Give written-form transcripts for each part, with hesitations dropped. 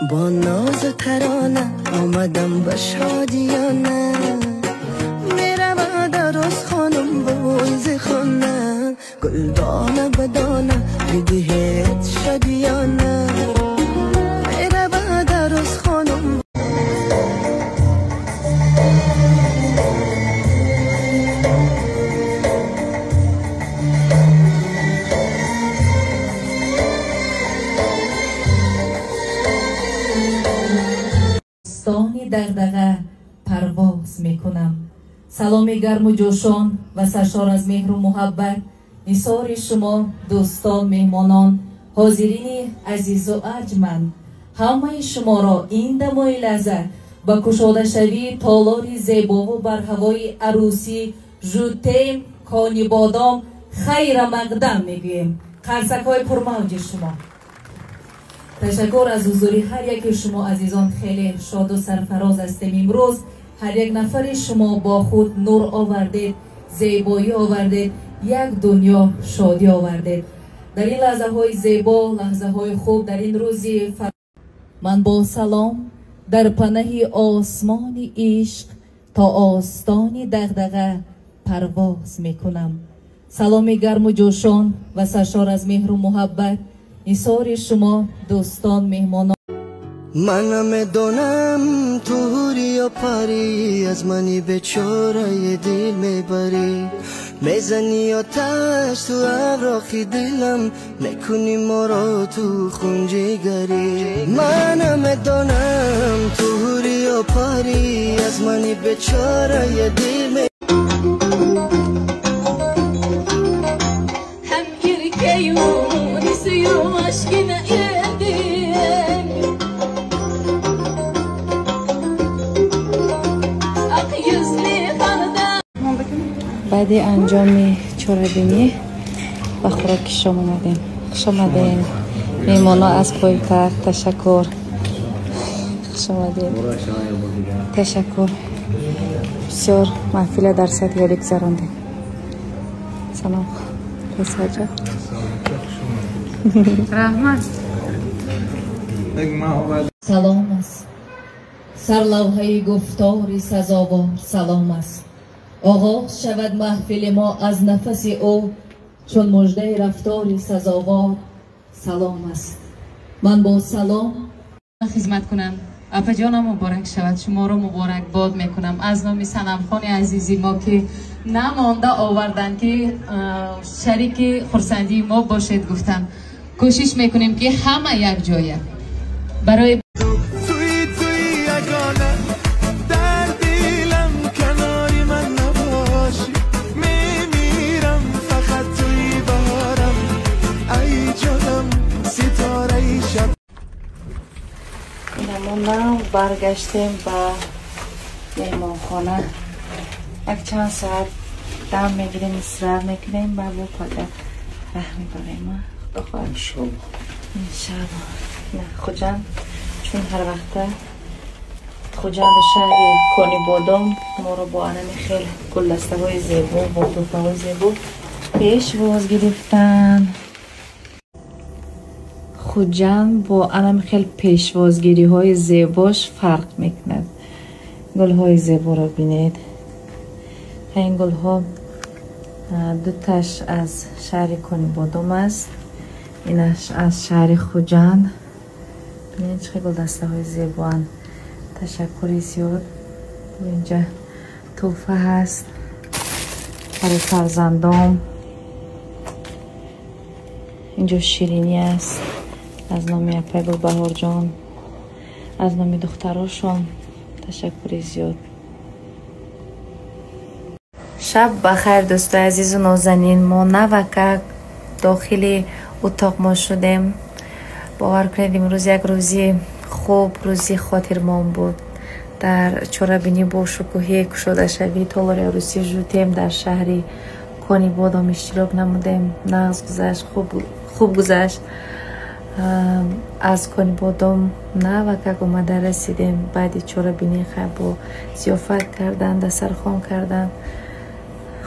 با ناز و ترانه آمدم به شادیانه میرود عروس خانم بویز خانه گل دانه به دانه بدهید شادیانه میرود عروس خانم. دغدغه پرواز میکنم. سلام گرم و جوشان و سرشار از مهر و محبت نثار شما دوستان، مهمانان، حاضرین عزیز و ارجمند، همه شما را این دمای لحظه با کشاده شوی تالار زیبا و برهوای عروسی ژوتیم کانی بادام خیر مقدم میگوییم. قرصک های پرموج شما. تشکر از حضور هر یک شما عزیزان. خیلی شاد و سرفراز هستیم امروز. هر یک نفر شما با خود نور آوردید، زیبایی آوردید، یک دنیا شادی آوردید. در این لحظه های زیبا، لحظه های خوب، در این روزی من با سلام در پناه آسمان عشق تا آستان دغدغه پرواز میکنم. سلام گرم و جوشان و سرشار از مهر و محبت نثار شما دوستان، مهمانان. من نمیدونم تو حوری یا پری، از منی بیچاره دل میبری، میزنی آتش تو اوراقی دلم، میکنی ما را تو خونجیگری. من نمیدونم تو حوری یا پری، از منی بیچاره دل می aşkına yendim. Ak yüzlü xanada. بعد انجام چорабинӣ ба хӯроки шом омадем. Хуш омадем меҳмоно аз пойтахт. Ташаккур. Хуш омадем. Ташаккур. Бисёр маҳфила дар сатҳи олӣ гузарондем. Салом писарҷон. رحمت. سلام است سرلوحه گفتار سزاوار سلام است. آغاز شود محفل ما از نفس او، چون مژده رفتار سزاوار سلام است. من با سلام خدمت کنم. اپا جانم مبارک شود، شما رو مبارک باد میکنم از نام صنم خان عزیزی ما که نمانده آوردن که شریک خرسندی ما باشید. گفتن کوشش میکنیم که همه یک جایه برای توی توی یگانه در دلم کناری من نباشی میمیرم، فقط توی بهارم ای جانم ستاره شب. ما برگشتیم به مهمانخانه. یک چند ساعت دم میگیریم، استراحت میکنیم، بعد با پاده ره میبریم. خدا خواهد انشالله. انشالله. نه خوجند چون هر وقت خوجند شهر کانی بادام ما رو با انمی خیلی گلدسته های زیبا با توفه های زیبا پیشواز گرفتن. خوجند با انمی خیلی پیشوازگیری های زیباش فرق میکند. گل های زیبا رو بینید. این گل ها دو تاش از شهر کانی بادام است، اینش از شهر خوجند. ببینید چه گل دسته های زیبا هن. تشکر زیاد. اینجا توفه هست برای فرزندام. اینجا شیرینی است از نام اپای گلبهار جان، از نام دختراشون. تشکر زیاد. شب بخیر دوستای عزیز و نازنین. ما نوکک داخل اتاق ما شدیم. باور کنید امروز یک روزی خوب، روزی خاطرمان بود. در چорабинӣ бо шукӯҳе кушодашавии толори арӯсӣ жутем дар шаҳри Кони Бодом иштирок намудем. Нағз гузашт, хуб гузашт. Аз Кони Бодом навакак омада расидем. Баъди чорабинӣ бо зиёфат кардан, дастархон кардан,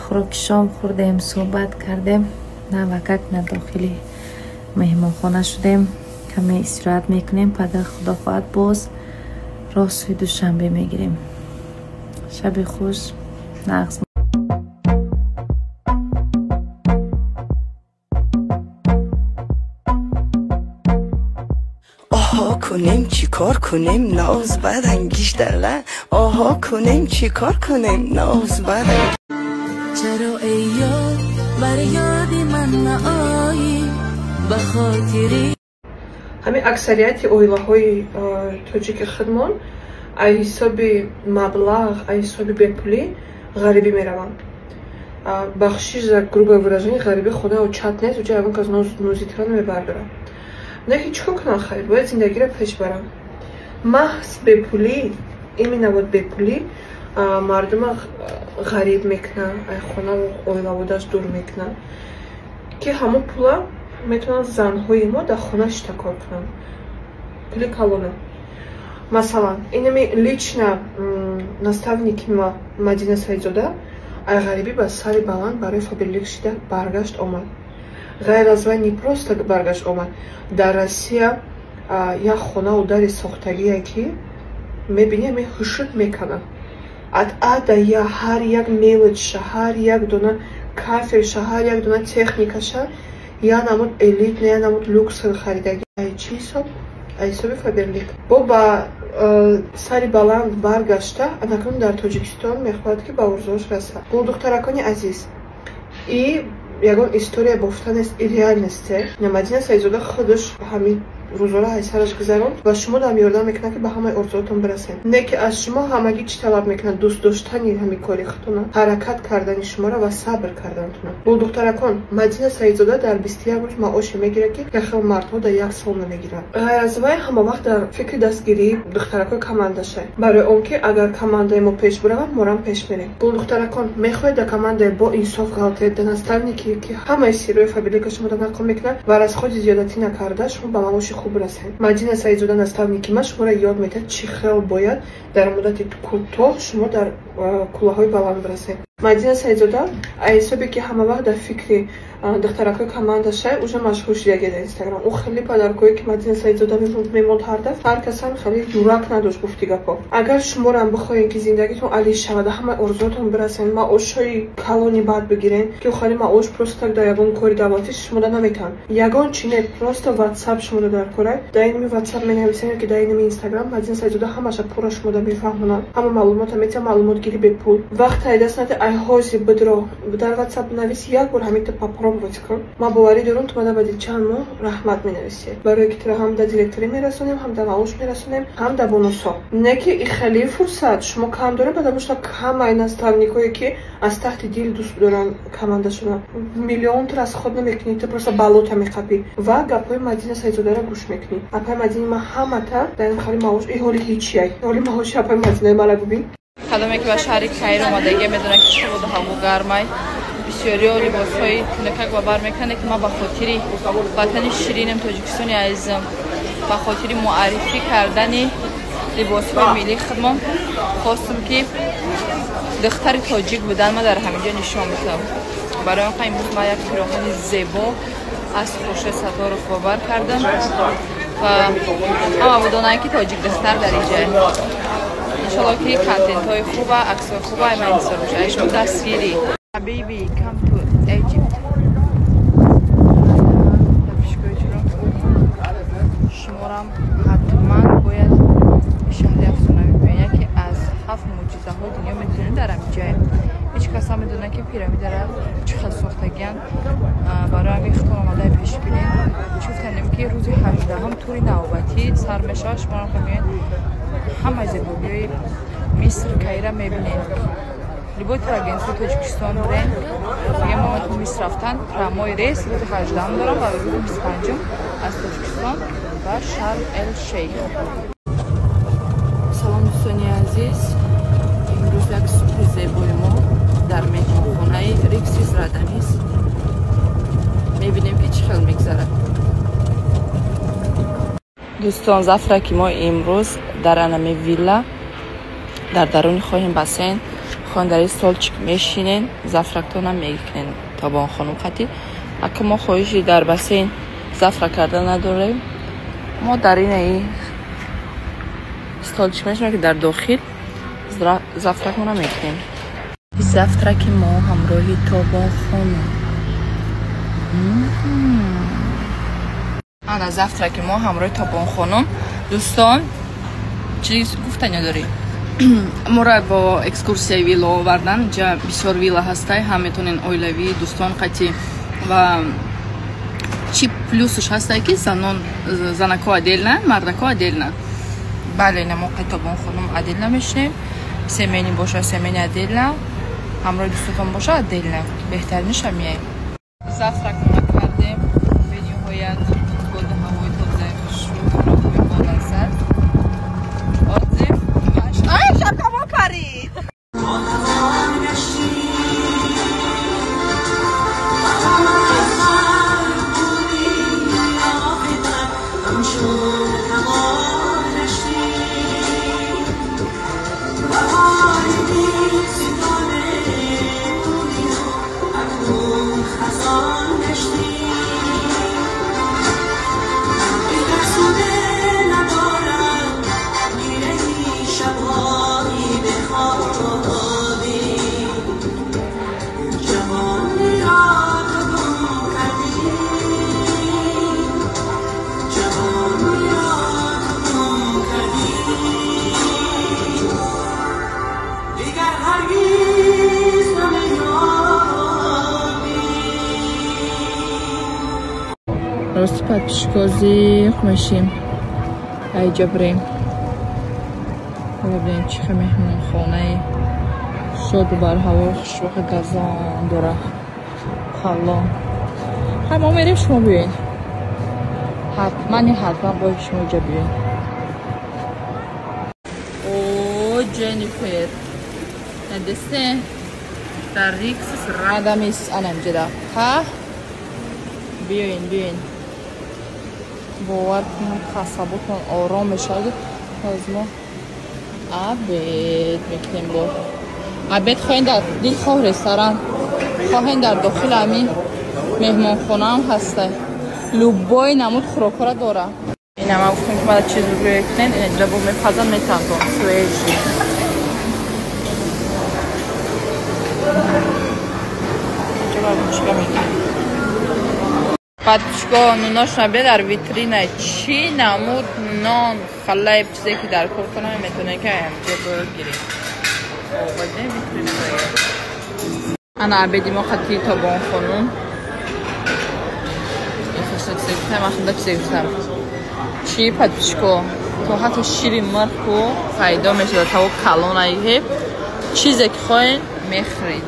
хӯроки шом хӯрдем, суҳбат кардем. Навакак на дохили меҳмонхона шудем. Каме истироҳат мекунем, пага худо хоҳад боз роҳ сӯи Душанбе мегирем. Шаби хуш, нағз. Оҳо кунем, чӣ кор кунем, ноз барангиш дала. Оҳо кунем, чӣ кор кунем, ноз барангиш. Чаро эй ёр бар ёди ман наоӣ ба хотири. Ҳамин аксарияти оилаҳои тоҷики худмон аз ҳисоби маблағ, аз ҳисоби бепулӣ ғарибӣ мераванд. Бахшиш за грубое выражение, ғарибӣ худа очат нест, уҷа ягон кас нозитра намебардорад. Не ки чӣ кор кунанд, хайр, бояд зиндагиро пеш баранд. Маҳз бепулӣ, именно вот бепулӣ мардума ғариб мекунанд, ай хонаву оилаводаш дур мекунанд, ки ҳамон пула метавонанд занҳои мо дар хона шита кор кунанд. Пули калона. Масалан, инами лично наставники ма Мадина Саидзода ай ғарибӣ ба сари баланд барои Фаберлик шида баргашт омад. Ғайр аз вай не просто баргашт омад, дар Россия як хонаву дари сохтагие ки мебинӣ, ҳамин ҳушуд мекунад. От А до Я ҳар як мелочша, ҳар як дона кафелша, ҳар як дона техникаша я намуд элитна, я намуд люкс харидаги. Ай чӣ ҳисоб? Ай ҳисоби Фаберлик. Бо ба сари баланд баргашта, анакнун дар Тоҷикистон мехоҳад ки ба орзуош расад. Гулдухтаракони азиз, и ягон история бофта нест, и реальности. Мадина Саидзода худаш ҳамин рӯзора ай сараш гузаронд ва шумо дам ёрдам мекунад ки ба ҳамаи орзуотон бирасед. Не ки аз шумо ҳамагӣ чӣ талаб мекунад? Дӯст доштани ҳамин кори худтона, ҳаракат кардани шуморо ва сабр кардантона. Гулдухтаракон, Мадина Саидзода дар 21 рӯз маоше мегирад ки як хел мардҳо дар як сол намегиранд. Ғайр аз вай ҳама вақт дар фикри дастгирии духтаракои командашай, барои он ки агар командаи мо пеш биравад, морам пеш мерем. Гулдухтаракон, мехоҳед дар командаи бо инсоф ғалтед, дар наставнике ки ҳамаи сиррои Фаберлика шуморо нақл мекунад ва расходи зиёдатӣ накарда шумо ба маоши хуб расед. Мадина Саидзода наставники ма шуморо ёд медиҳад, чӣ хел бояд дар муддати кӯтоҳ шумо дар кӯлаҳои баланд бирасед. Мадина Саидзода аз ҳисобе ки ҳама вақт дар фикри духтаракҳои командашай, уже машҳур шидаги дар Инстаграм. Ӯ хеле падаркое ки Мадина Саидзода мемонд ҳар дафъ, ҳар кас ҳам хеле дурак надошт гуфти гапҳо. Агар шуморам бихоҳед ки зиндагитон алиш шавад, ҳамаи орзуотон бирасен, маошҳои калони бад бигирен, ки хеле маош просто так дар ягон кори давлатӣ шумода наметавон. Ягон чи не, просто WhatsApp шумода дар корай. Дар инами WhatsApp менависен ки дар инами Instagram Мадина Саидзода ҳамаша пурра шумода мефаҳмонад. Ҳама маълумота метиҳад, маълумотгирӣ бепул. Вақт ай даст наде, ай ҳозир бидро дар WhatsApp навис, як бор ҳаминта попробовать кун. Ман боварӣ дорам, ту мана баъди чанд моҳ раҳмат менависӣ. Барое ки туро ҳам дар директорӣ мерасонем, ҳам дар маош мерасонем, ҳам дар бонусҳо. Не ки и хеле фурсат шумо кам доред, потому что ҳамаи наставникое ки аз таҳти дил дӯст доранд командашона, миллион ту расход намекунӣ, ту просто балота меқапӣ ва гапҳои Мадина Саидзодаро гӯш мекунӣ. Апаи Мадини ман ҳамата дар ин хали маош, и ҳоли ҳечияй. Ҳоли маоши апаи Мадинаи мара бубин. Кадоме ки ба шаҳри Каир омадагия медонад ки чӣ боду ҳаво гармай. Бисёриҳо либосҳои тунукак ба бар мекунанд, ки ман ба хотири ватани ширинам Тоҷикистони азизам, ба хотири муаррифӣ кардани либосҳои миллии худмон хостум ки духтари тоҷик будан ман дар ҳамин ҷо нишон бидам. Барои он имрӯз ман як пироҳани зебо аз Хуршед Сатторов ба бар кардам ва ҳама бидонанд ки тоҷик духтар дар ин ҷай. Иншалло ки контентҳои хуба, аксҳои хуба ай ман интизор бошад. Ай шумо дастгирӣ. Habibi, come to Egypt. Шуморам ҳатман бояд шаҳри афсонавӣ биёед. Яке аз 7 мӯъҷизаҳои дунё медонед дар ҳамин ҷай. Ҳеҷ кас намедонад ки пирамидара чӣ хел сохтагиянд. Барои ҳамин худтон омадаи пеш бинед. Чӣ гуфтанем ки рӯзи 18 тури навбатӣ сар мешавад. Шуморам ки меоед ҳамаи зебогиҳои Миср, Каира мебинед. Любой турагентство Тоҷикистон дорем. Мегем мо Миср рафтан прямой рейс рӯзи 18 дорам ва рӯзи 25 аз Тоҷикистон ба Шарм эл Шейх. Салом дӯстони азиз. Имрӯз як субҳи зебои мо дар меҳмонхонаи Риксис Радамис. Мебинем ки чӣ хел мегзарад. Дӯстон, завтраки мо имрӯз дар анами вилла дар даруни хоҳем бассейн, хоҳем дар ин столчик мешинен, завтрактона мекунен табон хонум хати. Ака мо хоҳиши дар бассейн завтрак кардан надорем. Мо дар инаи столчик мешавем, ки дар дохил завтракмона мекунем. Завтраки мо ҳамроҳи Тобонхонум. Ана завтраки мо ҳамроҳи Тобонхонум. Дӯстон, чӣ гуфтанё дорӣ? Моро бо экскурсияи вилла овардан. Инҷа бисёр вилла ҳастай, ҳам метавонен оилавӣ, дӯстон қатӣ. Ва чӣ плюсш ҳастай, ки занон, занако отдельно, мардако отдельно. Бале, ина мо қай Тобонхонум отдельно мешинем. Семейный боша, семейный отдельно, ҳамроҳи дӯстотон боша, отдельно. Беҳтаринаш ҳамияй. Завтракона кардем, бениҳоят боду ҳавои тозаи хушрӯ, хӯрокҳои болаззат. Отзив. Ай, шапкамо парид. Рости подписчико зиқ мешим. Айҷа бирем. Бибинем чӣ хел меҳмонхонаи шоду барҳаво, хушвақи газон дора. Халлон. Хай, мо мерем, шумо биёед. Ҳатман, ҳатман бояд шумо иҷа биёед. О, Ҷеннифер. Надесте? Дар Риксус Радамис анамҷида. Ҳа? Биёин, биёин. Бовар кунам, қасаботон ором мешавад. Ҳоз мо обед мекунем. Бо обед хоҳем дар дилхоҳ ресторан, хоҳем дар дохили ҳамин меҳмонхонаам ҳаста. Любой намуд хӯрокҳоро дора. Ина ман гуфтам, ки мада чиз рӯя кунен, ина ҷа бо мепазан, метантон свежий. Инҷа бабочка мегирем. Подписчико, нунош набия дар витрина чӣ намуд нон, хлеб, чизе ки дар кор кунам, метавонед ки ҳамҷо бигиред. Овозе витрина дорад. Ана обеди мо хати Тобонхонум. Ман худа чизе гуфтам. Чӣ, подписчико, то ҳатто шири мирху пайдо мешавад, таво калонаи, чизе ки хоҳед мехӯред.